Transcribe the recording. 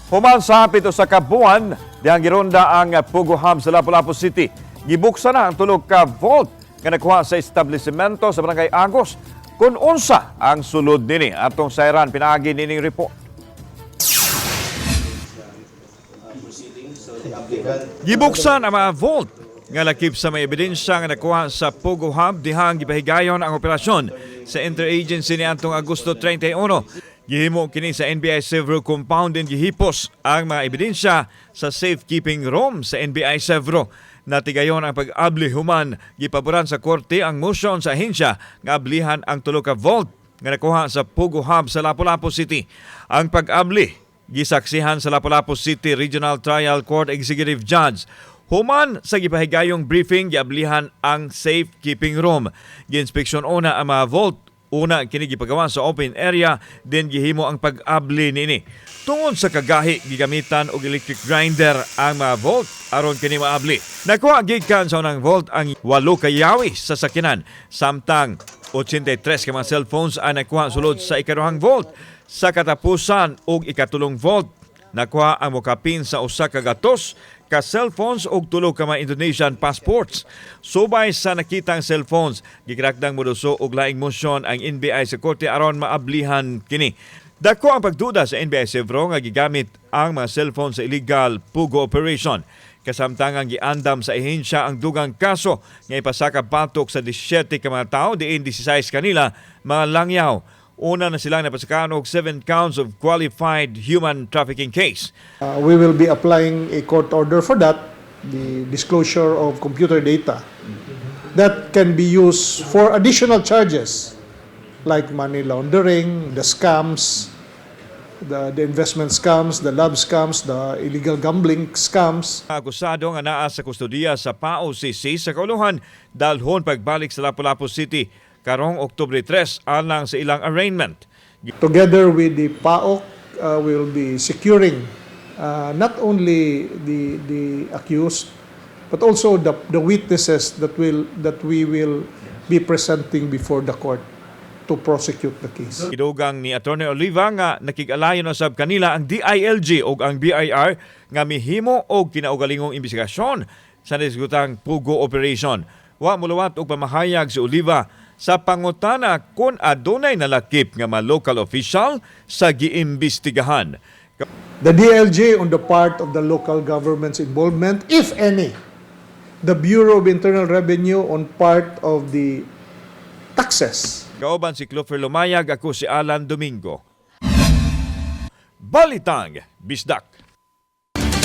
Human sa hapit 1 ka buwan, dihang gironda ang Pugo Hub sa Lapu-Lapu City. Gibuksan na ang tulo ka vault nga nakuha sa establishmento sa Barangay Agos. Kung unsa ang sulod nini, atong sayran pinaagi nining report. Gibuksan ang mga vault nga lakip sa may ebidensya nga nakuha sa Pugo Hub dihang gipahigayon ang operasyon sa interagency ni antong Agosto 31. Gihimo kini sa NBI Sevro compound din gihipos ang mga ebidensya sa safekeeping room sa NBI Sevro. Natigayon ang pag-abli human gipaboran sa korte ang motion sa ahensya nga ablihan ang tulo ka vault nga nakuha sa Pugo Hub sa Lapu-Lapu City. Ang pag-abli gisaksihan sa Lapu-Lapu City Regional Trial Court Executive Judge. Human sa gipahigayong briefing, giablihan ang safekeeping room. Giinspeksyon una ang mga vault. Una kini gipagawa sa open area, then gihimo ang pag-abli niini. Tungod sa kagahi, gigamitan og electric grinder ang mga vault aron kini maabli. Nakuha gikan sa unang vault ang 8 ka yawi sa sakinan, samtang 83 ka mga cellphones ang nakuha sulod sa ikaduhang vault. Sa katapusan og ikatulong vault, nakuha ang mokapin sa 100 ka cellphones ug 3 ka mga Indonesian passports. Subay sa nakitang cellphones, gikrakdang moduso og laing motion ang NBI sa korte aron maablihan kini. Dako ang pagduda sa NBI Sevro nga gigamit ang mga cellphone sa illegal pugo operation. Kasamtangang giandam sa ehensya ang dugang kaso nga ipasaka batok sa 17 ka mga tao, diin 16 kanila mga langyaw. Una na silang napasakaan og 7 counts of qualified human trafficking case. We will be applying a court order for that, the disclosure of computer data that can be used for additional charges like money laundering, the scams, the investment scams, the love scams, the illegal gambling scams. Akusado nga naa sa kustodiya sa PAOCC sa kauluhan dalhon pagbalik sa Lapu-Lapu City karong Oktubre 3 alang sa ilang arraignment. Together with the PAOCC, we will be securing not only the accused, but also the witnesses that we will be presenting before the court to prosecute the case. Gidugang ni Attorney Oliva nga nakig-alayon na sab kanila ang DILG ug ang BIR nga mihimo og kinaugalingong investigasyon sa nisgutang Pugo operation. Wa muluwat og pamahayag si Oliva sa pangutana kung adunay nalakip nga mga local official sa giimbestigahan. The DILG on the part of the local government's involvement, if any. The Bureau of Internal Revenue on part of the taxes. Kauban si Clover Lumayag, ako si Alan Domingo. Balitang Bisdak.